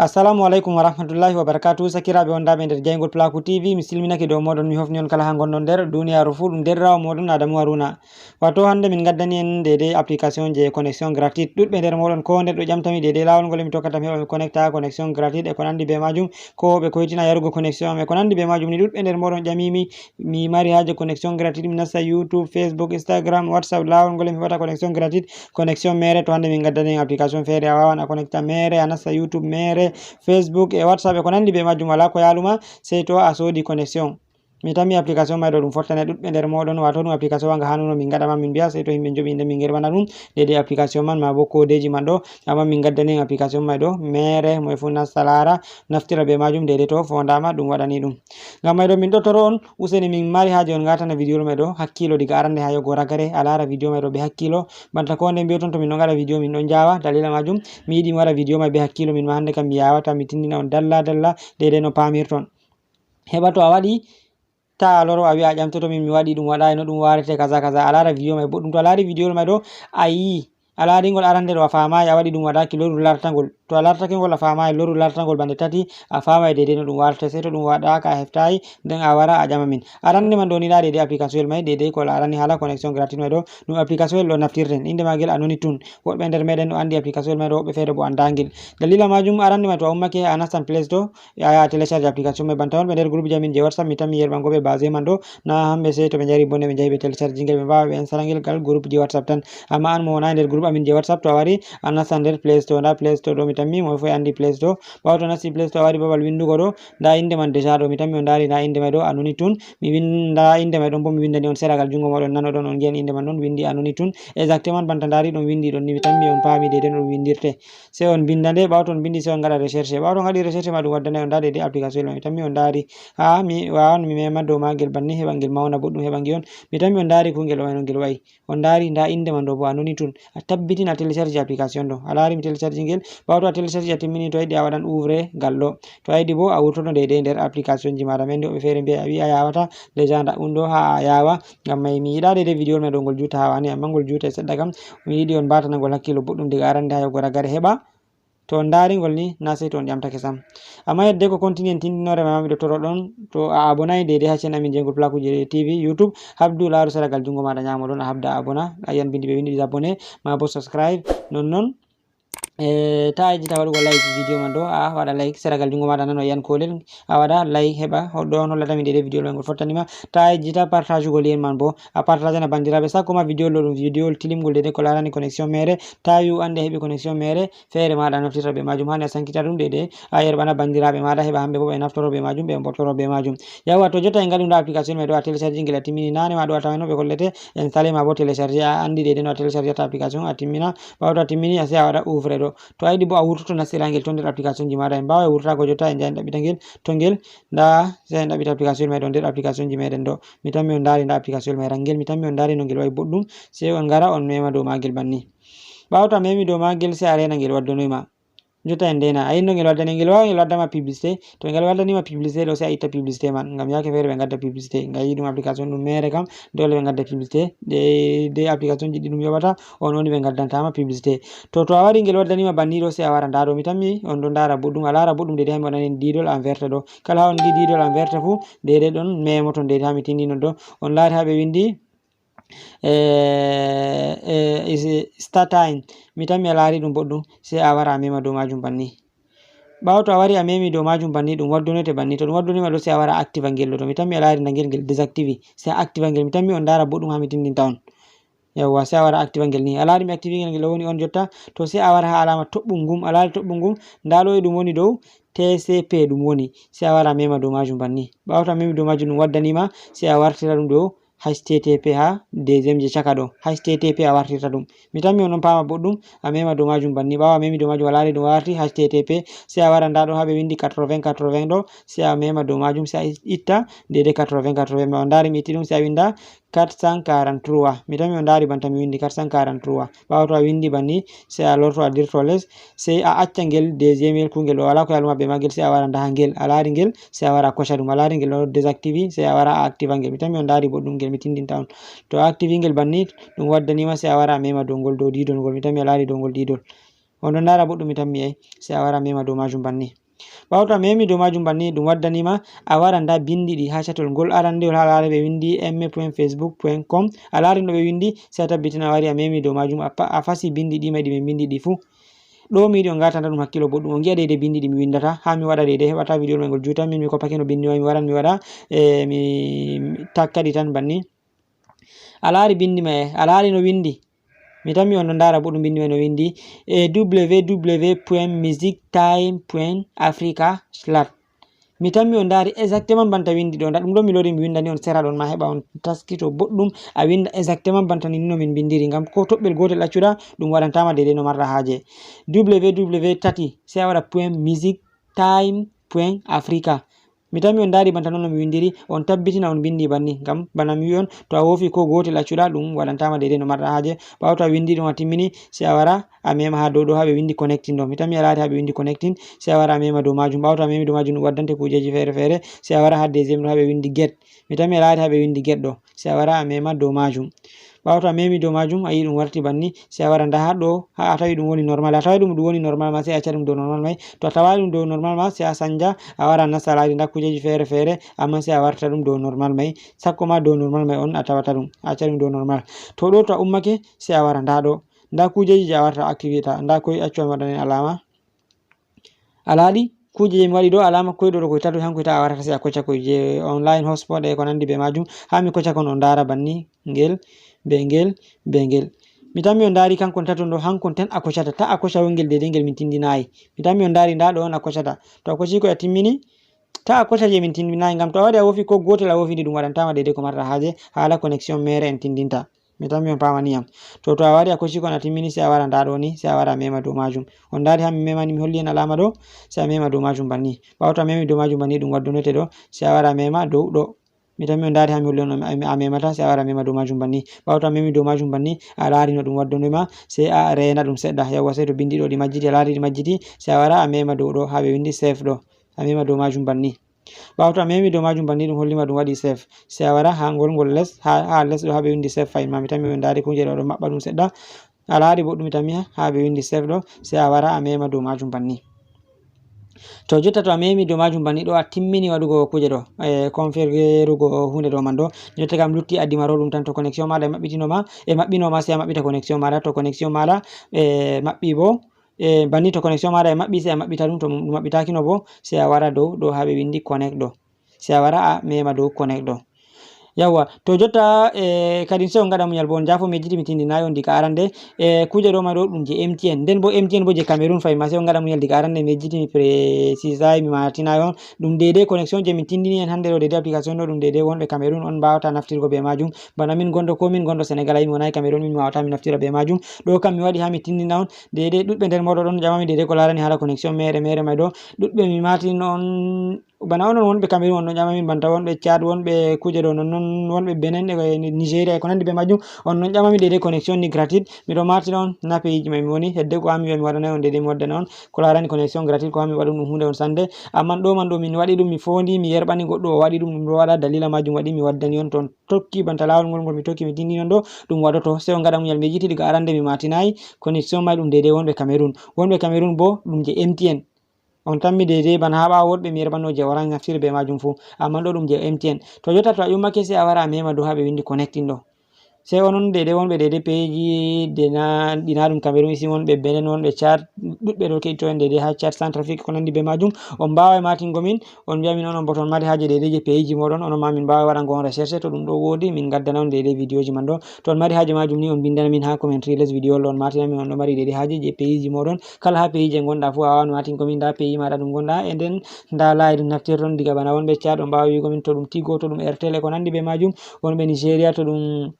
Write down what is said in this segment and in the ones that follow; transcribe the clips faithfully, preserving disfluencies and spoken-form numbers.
Assalamu aleykum wa rahmatullahi wa barakatuh. Sakiraaɓe wondaaɓe nder jayngol Pulaaku T V, mi silminake dow mooɗon, mi hofni on kala haa ngonɗon nder duniyaaru fuu. Ɗum deerɗiraawo mooɗon Adamu Haruna. Wato hannde min ngaddani en deydey application je connexion gratuite. Ɗuɗɓe nder mooɗon ko nder ɗo ƴamtami deydey laawol ngol mi tokkata mi heɓa mi connecta connexion gratuite e ko nanndi bee maajum, ko ɓe koytina yarugo connexion am e ko nanndi bee maajum ni. Ɗuɗɓe nder mooɗon ƴamimi, mi mari haaje connexion gratuite, mi nasta YouTube, Facebook, Instagram, WhatsApp, laawol ngol mi heɓata connexion gratuite, connexion meere. To hannde min ngaddani en application feere, a waawan a connecta meere, a nasta YouTube meere, Facebook e WhatsApp e ko nanndi bee maajum, walaa ko yaaluma, sey to a soodi connexion. Mi tammi application may ɗo ɗum fottane ɗuɗɓe nder mooɗon, wato ɗum application wa nga hanuno min ngaɗa ma min mbiya, sey to yimɓe njoɓi inde min ngerɓana ɗum, deydey application man, maa bo kodeeji man ɗo, amma min ngaddani en application may ɗo, meere, moye fuu nasta laara, naftira bee maajum deydey to foondaama ɗum waɗani ɗum. Ngam may ɗo min ɗo toro on, useni min mari haaje on ngaatana video may ɗo hakkiilo diga arande haa yogo ragare, a laara video may ɗo bee hakkiilo, banta ko nde mbiyoton to min ɗon ngaɗa video min ɗon njaawa, dalila maajum mi yiɗi mi waɗa video may bee hakkiilo, min ma hannde kam mi yaawataa mi tindina on dalla dalla deydey no paamirton. Heɓa to a waɗi, taa a loro a wi'a a ƴamtoto min mi waɗi ɗum waɗaay no ɗum warete kaza kaza. A laara video may boɗɗum. To a laari video may ɗo a yi'i, a laari ngol arande ɗo a faamaay a waɗi ɗum waɗaaki, lorru lartangol. To a lartake ngol a faamaay, lorru lartangol bande tati a faamaay deydey no ɗum warete. Sey to ɗum waɗaaka a heftaayi, nden a wara a ƴama min. Arande man ɗo ni ndaa deydey application may, deydey ko laarani haala connexion gratuite may ɗo, ɗum application ɗo naftirten. Innde maagel Anoni Tun. Woɗɓe nder meeɗen no anndi application may ɗo, woɗɓe feere bo anndaa ngel. Dalila maajum arande may to a ummake a nastan Play Store, a yaha a télécharge application may. Banta wonɓe nder groupe ji amin je WhatsApp, mi tammi yerɓango ɓe base man ɗo, na hamɓe sey to ɓe njari bone ɓe njahi ɓe télécharge ngel, ɓe mbaawa ɓe installa ngel gal groupe ji WhatsApp tan. Amma an mo wonaa nder groupe amin je WhatsApp, to a wari a nastan nder Play Store, ndaa Play Store ɗo mi tammi, moye fuu e anndi Play Store. Ɓaawo to a nasti Play Store a wari babal winndugo ɗo, ndaa innde man déjà ɗo, mi tammi on ndaari ndaa innde may ɗo, Anoni Tun. Mi win-, ndaa innde may ɗon bo mi winndani on sera gal junngo mooɗon nano ɗon, on ngi'an innde man ɗon winndi Anoni Tun. Exactement banta ndaari ɗon winndi ɗon ni, mi tammi on paami deydey no ɗum winndirte. Sey on binnda nde, ɓaawo to on binndi sey on ngaɗa recherche. Ɓaawo to on ngaɗi recherche ma ɗum waddanay on ndaa deydey application may. Mi tammi on ndaari, haa mi waawan mi meema dow maagel banni heɓa ngel mawna boɗɗum heɓa ngi'on. Mi tammi on ndaari kuungel ɗo may no ngel wa'i. On ndaari ndaa innde man ɗo bo Anoni Tun. A tabbitin a télécharge application ɗo. A laari mi télécharge ngel. Ɓaawo to a télécharge a timmini to a yiɗi a waɗan ouvre gal ɗo. To a yiɗi bo a wurtoto deydey nder application ji maaɗa. Men ɗo woɓɓe feere mbi'ay a wi'i a yaawataa. Déjà ndaa ɗum ɗo haa a yaawa. Ngam may mi yiɗaa deydey video may ɗo ngol juuta haa waane, amma ngol juutay seɗɗa kam. Mi yiɗi on mbaatana ngol hakkiilo boɗɗum diga arande haa yogo ragare heɓa to on ndaari ngol ni, na sey to on ƴamtake sam. Amma yedde ko continue en tindinoore ma, miɗo toro ɗon, to a abonaay deydey haa chaîne amin jeyngol Pulaaku T V YouTube, habdu laaru sera gal junngo maaɗa nyaamo ɗon, a habda abona, a yi'an binndi ɓe winndi abonné, maa bo subscribe, non non. E, taa yejjita waɗugo like video man ɗo, a waɗa like, sera gal junngo maaɗa nano a yi'an koolel, a waɗa like heɓa, ɗo on hollata min deydey video may ngol fottani ma. Taa yejjita partage gol lien man bo, a partage na banndiraaɓe, sakko ma video ɗo ɗum video tilimgol deydey ko laarani connexion meere, taa wi'u annde a heɓi connexion meere, feere maaɗa naftirta bee maajum, haani a sankita ɗum deydey, a yerɓana banndiraaɓe maaɗa heɓa hamɓe bo ɓe naftoro bee maajum, ɓe mbottoro bee maajum. Yawwa, to jotta en ngaɗi ndaa application may ɗo a télécharge ngel a timmini naane ma ɗo a taway no ɓe hollete, installe ma bo télécharge, a anndi deydey no a téléchargata application a timmina, ɓaawo to a timmini a sey a waɗa ouvre ɗo. To a yiɗi bo a wurtoto nastira ngel to nder application ji maaɗa, en mbaaway wurtaago jotta en njaha en ɗaɓɓita ngel to ngel, ndaa sey en ɗaɓɓita application may ɗo nder application ji meɗen ɗo. Mi tammi on ndaari ndaa application may rangel, mi tammi on ndaari no ngel wa'i boɗɗum, sey on ngara on meema dow maagel banni. Ɓaawo to a meemi dow maagel sey a reena ngel waddanoy ma. Jotta en ndeena. A yi'i no ngel waddani, ngel waaway ngel wadda ma publicité. To ngel waddani ma publicité ɗo sey a itta publicité man. Ngam yaake feere ɓe ngadda publicité. Ngam yi'i ɗum application ɗum meere kam, dole ɓe ngadda publicité. Ɗe, ɗe application ji ɗi ɗum yoɓata, on woni ɓe ngaddanta ma publicité. To, to a wari ngel waddani ma banni ɗo sey a wara ndaa ɗo. Mi tammi on ɗo ndaara boɗɗum. A laara boɗɗum deydey haa mi waɗani en diidol en vert ɗo. Kala haa on ngi'i diidol en vert fuu, deydey ɗon meemoton deydey haa mi tindino ɗo. On laari haa ɓe winndi, e, e, is start time. Mi tammi a laari ɗum boɗɗum, sey a wara a meema dow maajum banni. Ɓaawo to a wari a meemi dow maajum banni, ɗum waddanoyte banni. To ɗum waddani ma ɗo, sey a wara a activa ngel ɗo. To mi tammi a laari ndaa ngel, ngel désactivé. Sey a activa ngel. Mi tammi on ndaara boɗɗum haa mi tindinta on. Yawwa, sey a wara a activa ngel ni. A laari mi activi ngel, ngel ɗo woni on jotta. To sey a wara haa alaama toɓɓum ngum. A laari toɓɓum ngum, ndaa ɗo e ɗum woni dow T C P ɗum woni. Sey a wara a meema dow maajum banni. Ɓaawo to a meemi dow maajum ɗum waddani ma, sey a wartira ɗum ɗo H T T P haa deuxième je caka ɗo, H T T P a wartirta ɗum. Mi tammi on ɗon paama boɗɗum, a meema dow maajum banni. Ɓaawo a meemi dow maajum, a laari ɗum warti H T T P, sey a wara ndaa ɗo haa ɓe winndi quatre-vingts quatre-vingts ɗo, sey a meema dow maajum, sey a itta deydey quatre-vingts quatre-vingts. On ndaari mi itti ɗum, sey a winnda quatre cent quarante-trois. Mi tammi on ndaari banta mi winndi quatre cent quarante-trois. Ɓaawo to a winndi banni, sey a lorto a dirto les, sey a acca ngel deuxième el kuungel ɗo, walaa ko yaaluma bee maagel, sey a wara ndaa ngel, a laari ngel, sey a wara a koca ɗum, a laari ngel ɗo désactivé, sey a wara a activa ngel. Mi tammi on ndaari boɗɗum ngel mi tindinta on. To a activi ngel banni, ɗum waddani ma, sey a wara a meema dow ngol, dow diidol ngol. Mi tammi a laari dow ngol diidol. On ɗon ndaara boɗɗum, mi tammi ay. Sey a wara a mema dow maajum banni. Ɓaawo to a memi dow maajum banni, ɗum waddanima a wara nda bindi ɗi ha catol. Ngol arandewol ha laare ɓe windi m point facebook point com. A laari no ɓe windi, sey a tabbitina a wari a memi dow maajum, a pa-, a fasi bindi ɗi mai ɗi min bindi ɗi fuu. Ɗo mi yiɗi on ngata nda ɗum hakkilo boɗɗum. On ngi'a deydey bindi ɗi mi windata. Ha mi waɗa deydey heɓata video mai ngol juutan min, mi koppake no bindi mai, mi waran mi waɗa, e, mi, mi takka ɗi tan banni. A laari bindi mai, a laari no windi? Mi tammi on ɗon ndaara boɗɗum bindi mai no windi, e, w w w point music time point africa slash. Mi tammi on ndaari exactement banta windi ɗo. Nda ɗum ɗo mi lori mi windani on sera ɗon ma heɓa on taskito boɗɗum. A winda exactement banta ninno min bindiri. Ngam ko toɓɓel gootel accuɗa, ɗum waɗantama deydey no marɗa haaje. W W W tati, sey a waɗa point music time point africa. Mi tammi on ndaari banta non no mi windiri, on tabbitina on bindi banni. Ngam bana mi wi'i on, to a woofi ko gootel accuɗa, ɗum waɗantama deydey no marɗa haaje. Ɓaawo to a windi ɗum a timmini, sey a wara a mema ha dow ɗo ha ɓe windi connecting ɗo. Mi tammi a laari ha ɓe windi connecting, sey a wara a mema dow maajum. Ɓaawo to a memi dow maajum, ɗum waddante kuujeji feere feere. Sey a wara ha deuxième ɗo ha ɓe windi get. Mi tammi a laari ha ɓe windi get ɗo. Sey a wara a mema dow maajum. Ɓaawo to a memi dow maajum, a yi'i ɗum warti banni, sey a wara nda ha ɗo, ha a tawi ɗum woni normal. A tawi ɗum, ɗum woni normal ma, sey a acca ɗum dow normal mai. To a tawaay ɗum dow normal ma, sey a sanja, a wara a nasta a laari nda kuujeji feere feere, amma sey a warta ɗum dow normal mai. Sakko ma dow normal mai on a tawata ɗum, a acca ɗum dow normal. To ɗo to a ummake, sey a wara nda ɗo. Nda kuujeji je a warta a activita, nda koy accu mi waɗanen alaama. A laari kuuje je mi waɗi ɗo, alaama koy ɗo, ɗo koy tatoy, hankoy ta a warata sey a kocca koy je online hotspot e ko nandi be maajum. Ha mi kocca kon on ndaara banni ngel, be ngel, be ngel. Mi tammi on ndaari kankon taton ɗo, hankon tan a koccata, ta a kocca wongel deydey ngel min tindinayi. Mi tammi on ndaari nda ɗo on a koccata. To a kocci koy a timmini, ta a kocca je min tindinayi, ngam to a waɗi a woofi ko gootel a woofidi ɗum waɗantama deydey ko marɗa haaje, haala connexion meere en tindinta. Mi tammi on paamani yam. To, to a wari a kocci kon a timmini, sey a wara nda ɗo ni, sey a wara a mema dow maajum. On ndaari ha mi memani, mi holli en alaama ɗo, sey a mema dow maajum banni. Ɓaawo to a memi dow maajum banni, ɗum waddonote ɗo, sey a wara a mema dow ɗo. Mi tammi on ndaari ha mi holli on a, a memata, sey a wara a mema dow maajum banni. Ɓaawo to a memi dow maajum banni, a laari no ɗum waddonima, sey a reena ɗum seɗɗa. Yawwa, sey to bindi ɗo ɗi majjiti, a laari ɗi majjiti, sey a wara a mema dow ɗo, ha ɓe windi save ɗo. A mema dow maajum banni. Ɓaawo to a memi dow maajum banni, ɗum hollima ɗum waɗi save. Sey a wara ha ngol, ngol les, ha, ha les ɗo ha ɓe windi save file ma. Mi tammi on ndaari kuuje ɗo, ɗo maɓɓa ɗum seɗɗa. A laari boɗɗum, mi tammi ha, ha ɓe windi save ɗo. Sey a wara a mema dow maajum banni. To jotta to a memi dow maajum banni ɗo, a timmini waɗugo kuuje ɗo, e, configurerugo huunde ɗo man ɗo. Jotta kam lutti a dimaro ɗum tan. To connexion maɗa e maɓɓitino ma, e maɓɓino ma, sey a maɓɓita connexion maɗa. To connexion maɗa e maɓɓi bo, e, banni to connexion maɗa e maɓɓi, sey a maɓɓita ɗum. To ɗum maɓɓitaakino bo, sey a wara dow ɗo ha ɓe windi connect ɗo. Sey a wara a mema dow connect ɗo. Yawwa, to jotta, e, kadin sey on ngaɗa munyal bo, on njaafo mi yejjiti mi tindinayi on diga arande. E, kuuje ɗo ma ɗo ɗum je M T N. Nden bo M T N bo je Cameroun fayi ma, sey on ngaɗa munyal diga arande mi yejjiti mi presisayi mi matinayi on. Ɗum deydey connexion je min tindini en hande ɗo, deydey application ɗo ɗum deydey wonɓe Cameroun on mbawata naftirgo be maajum. Bana min gonɗo, ko min gonɗo Senegal, ay mi wonayi Cameroun, min mi wawata mi naftira be maajum. Ɗo kam mi waɗi ha mi tindina on, deydey ɗuɗɓe nder mooɗon ɗon ƴamami deydey ko laarani haala connexion meere meere mai ɗo. Ɗuɗɓe mi matini on, bana onon wonɓe Cameroun, on ɗon ƴamami, banta wonɓe Tchad, wonɓe kuuje ɗo, nonnon wonɓe Benin e Nigeria e ko nandi be maajum, on ɗon ƴamami deydey connexion ni gratuit. Miɗo matina on na peeji mai mi woni, hedde ko ha mi wi'a mi waɗanay on deydey mi waddana on. Ko laarani connexion gratuit, ko ha mi waɗa ɗum huunde on sande. Amman ɗo man ɗo min waɗi ɗum, mi foondi, mi yerɓani goɗɗo, o waɗi ɗum, ɗum ɗo waɗa dalila maajum waɗi mi waddani on ton. Tokki banta laawol ngol, ngol mi tokki mi tindini on ɗo, ɗum waɗoto. Sey on ngaɗa munyal, mi yejjiti diga arande mi matinayi, connexion mai ɗum deydey wonɓe Cameroun. Wonɓe Cameroun bo ɗum je M T N. On tammi deydey bana ha ɓaawo woɗɓe mi yerɓano je Orange naftiri be maajum fuu. Amman ɗo ɗum je M T N. To jotta to a ummake sey a wara a mema dow ha ɓe windi connecting ɗo. Sey onon deydey wonɓe deydey peeji de na, ɗi na ɗum Cameroun, isin wonɓe Benin, wonɓe Tchad, ɗuɗɓe ɗo keɗito en deydey ha Tchad, Centrafrique, ko nandi be maajum. On mbaway matingo min, on mbi'a min onon bo to on mari haaje deydey je peeji mooɗon, onon ma min mbaway waɗango on recherche, to ɗum ɗo woodi, min ngaddana on deydey videoji man ɗo. To on mari haaje maajum ni, on mbindana min ha commentary les video ɗo, on matina min on ɗo mari deydey haaje je peeji mooɗon. Kala ha peeji je ngonɗa fuu, a wawan matingo min nda peeji maɗa ɗum ngonɗa, e nden nda laayi ɗum naftirton diga bana wonɓe Tchad, on mbaway wi'ugo min to ɗum Tigo, to ɗum Airtel e ko nandi be maajum, wonɓe Nigeria to ɗum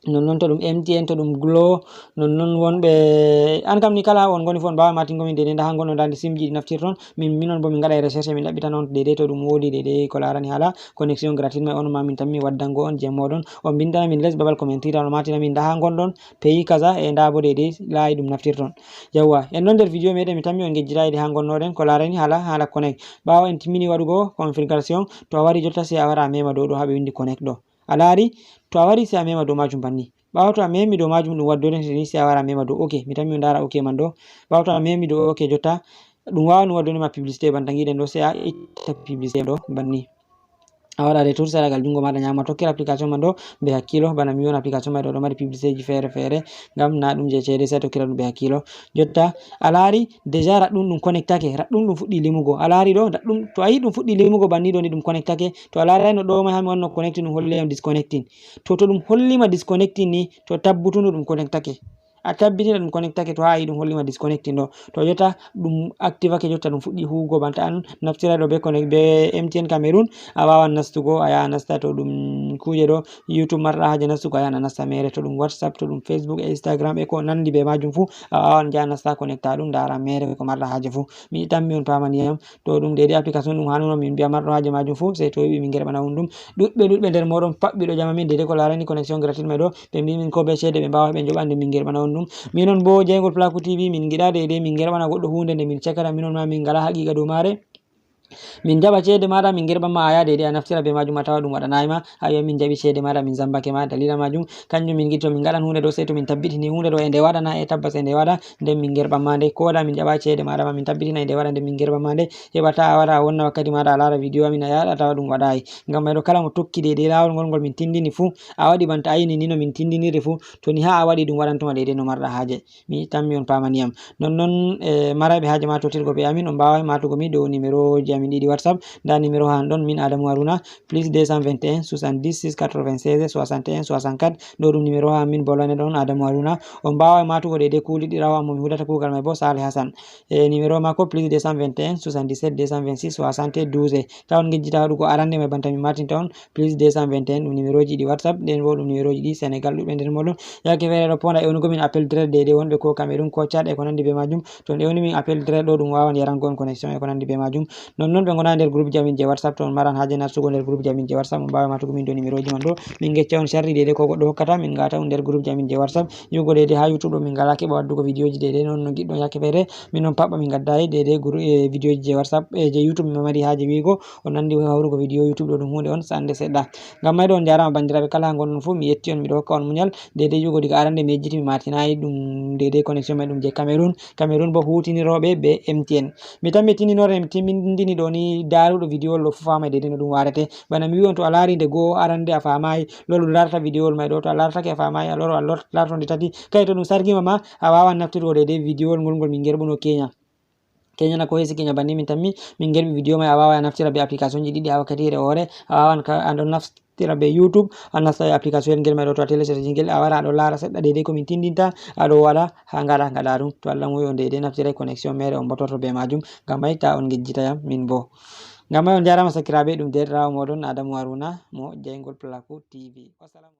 nonnon to ɗum M T N, to ɗum Glo, nonnon wonɓe, an kam ni kala ha on ngoni fuu on mbaway matingo min deydey nda ha ngonɗon nda ndi simji ɗi naftirton. Min, minon bo min ngaɗay recherche, min ɗaɓɓitana on deydey to ɗum woodi deydey ko laarani haala connexion gratuit mai, on ma min tammi waddango on je mooɗon. On mbindana min les babal commentary tan, on matina min nda ha ngonɗon, pays kaza, e nda bo deydey laayi ɗum naftirton. Yawwa, en ɗon nder video meɗen, mi tammi on ngejjitaay de ha ngonnoɗen ko laarani haala, haala connect. Ɓaawo en timmini waɗugo configuration, to a wari jotta sey a wara a mema dow ɗo ha ɓe windi connect ɗo. A laari? To a wari sey a mema dow maajum banni. Ɓaawo to a memi dow majum, ɗum waddode ni, sey a wara a mema dow ok. Mi tammi on ndaara ok man ɗo. Ɓaawo to a memi dow ok, jotta ɗum wawan ɗum waddode ma publicité banta ngiɗen ɗo, sey a itta publicité ɗo banni. A waɗa retour sey a ragal jungo maɗa nyama, tokkira application man ɗo be hakkilo, bana mi woni application man ɗo ɗo mari publicité ji fere fere, ngam na ɗum je cede, sey tokkira ɗum be hakkilo. Jotta a laari déjà raɗɗum ɗum connectake, raɗɗum ɗum fuɗɗi limugo. A laari ɗo, raɗɗum, to a yi ɗum fuɗɗi limugo banni ɗo ni ɗum connectake, to a laari no ɗo mai ha mi wanno connecting ɗum holli am disconnecting. To, to ɗum holli ma disconnecting ni, to tabbutundu ɗum connectake. A tabbitina ɗum connectake, to ha a yi ɗum holli ma disconnecting ɗo. To jotta ɗum activake, jotta ɗum fuɗɗi huwugo banta an naftirayɗo be connect be M T N Cameroun, a wawan nastugo, a yaha nasta to ɗum kuje ɗo YouTube marɗa haje nastugo, a yahan a nasta mere, to ɗum WhatsApp, to ɗum Facebook e Instagram e ko nandi be majum fu, a wawan jaha nasta connecta ɗum, ndara mere ko marɗa haje fu. Mi tammi on pamani yam, to ɗum dede application ɗum hanuno min mbiya marɗo haje majum fu, sey to yiɗi min gerɓana on ɗum. Ɗuɗɓe ɗuɗɓe nder moɗon paɓɓiɗo jama min dede ko larani connexion gratuit mai ɗo, ɓe mbi min ko be cede ɓe mbawa ɓe joɓa nde min gerɓana on ɗum. Minon bo Jeyngol Plaku T V min giɗa dede min gerɓana goɗɗo hunde nde min cakata, minon ma min ngala haqiqa dow mare. Min jaɓa cede maɗa min gerɓan ma, a ya dede a naftira be majum a tawa ɗum waɗanayi ma, a wiya min jaɓi cede maɗa min zambake ma dalila majum. Kanjum min giɗi to min gaɗan hunde ɗo sey to min tabbitini hunde ɗo e nde waɗa na e tabbas e nde waɗa, nden min gerɓan ma nde. Ko waɗa min jaɓa cede maɗa ma min tabbitina e nde waɗa, nden min gerɓan ma nde. Heɓa ta a wara a wonna wakkati maɗa a lara video amin a yaha a tawa ɗum waɗayi. Ngam mai ɗo kala mo tokki dede lawol ngol ngol min tindini fu, a waɗi banta ayini ni no min tindiniri fu, to ni ha a waɗi ɗum waɗantoma dede no marɗa haje. Mi tammi on pamani yam. Nonnon, eh, marayɓe haje ma tottirgo be amin, on mbawai matugo mi dow numéro ji amin ɗiɗi WhatsApp. Nda numéro ha an ɗon, min Adamu Haruna, plus deux cent vingt et un, soixante-dix, six quatre-vingt-seize, soixante et un, soixante-quatre. Ɗo ɗum numéro ha an, min bolane ɗon Adamu Haruna. On mbawai matugo dede kuliɗi rawa mo mi hudata kugal mai bo Saleh Hassan. E numéro mako plus deux cent vingt et un, soixante-dix-sept, deux cent vingt-six, soixante, douze. Ta on ngejjita waɗugo arande mai banta mi matinta on, plus deux cent vingt et un, ɗum numéro ji ɗi WhatsApp, nden bo ɗum numéro ji ɗi Sénégal ɗuɗɓe nder moɗon. Yake fere ɗo ponda ewnugo min appel direct dede wonɓe ko Cameroun, ko Tchad e ko nandi be majum. To on ewni min appel direct ɗo ɗum wawan yarango on connexion e ko nandi be majum. Nonnon ɓe ngona nder groupe ji amin je WhatsApp, to on maran haje nastugo nder groupe ji amin je WhatsApp, on mbawa matugo min dow numéro ji man ɗo. Min gecca on sharri dede ko goɗɗo hokkata, min ngata on nder groupe ji amin je WhatsApp. Yugo dede ha YouTube ɗo min ngala keɓa waddugo video ji dede non no giɗɗon yake fere. Min on paɓɓa min gaddayi dede groupe, eh, video ji je WhatsApp, eh, je YouTube min mari haje wigo. On nandi hawrugo video YouTube ɗo ɗum hunde on sande seɗɗa. Ngam mai ɗo on jarama bandiraɓe kala ha ngonɗon fu, mi yetti on, miɗo hokka on muñal. Dede yugo diga arande mi yejjiti mi matinayi ɗum dede connexion mai ɗum je Cameroun. Cameroun bo hutiniroɓe be M T N. Mi tammi tindinore mi timmindini ɗo ni daruɗo video ɗo fu famai dede no ɗum warete. Bana mi wi on to a lari nde go'o arande a famayi, lolu larta video mai ɗo, to a lartake a famayi a loro a lor-, larto nde tati. Kay to ɗum sargima ma a wawan naftirgo dede video ngol ngol min gerɓuno Kenya. Kenya na ko hesi Kenya banni min tammi min gerɓi video mai a wawan a naftira be application ji ɗiɗi ha wakkatire wore. A wawan ka, a ɗon naftira be YouTube, a nasta e application ngel mai ɗo to a télécharge ngel a wara a ɗo lara seɗɗa dede ko min tindinta a ɗo waɗa ha ngaɗa ngaɗa ɗum. To Allah muyi on dede naftira e connexion mere on botorto be majum. Ngam mai ta on ngejjita yam min bo. Ngam mai on jarama sakiraɓe ɗum derɗirawo moɗon Adamu Haruna mo Jeyngol Plaku T V. Wassalam.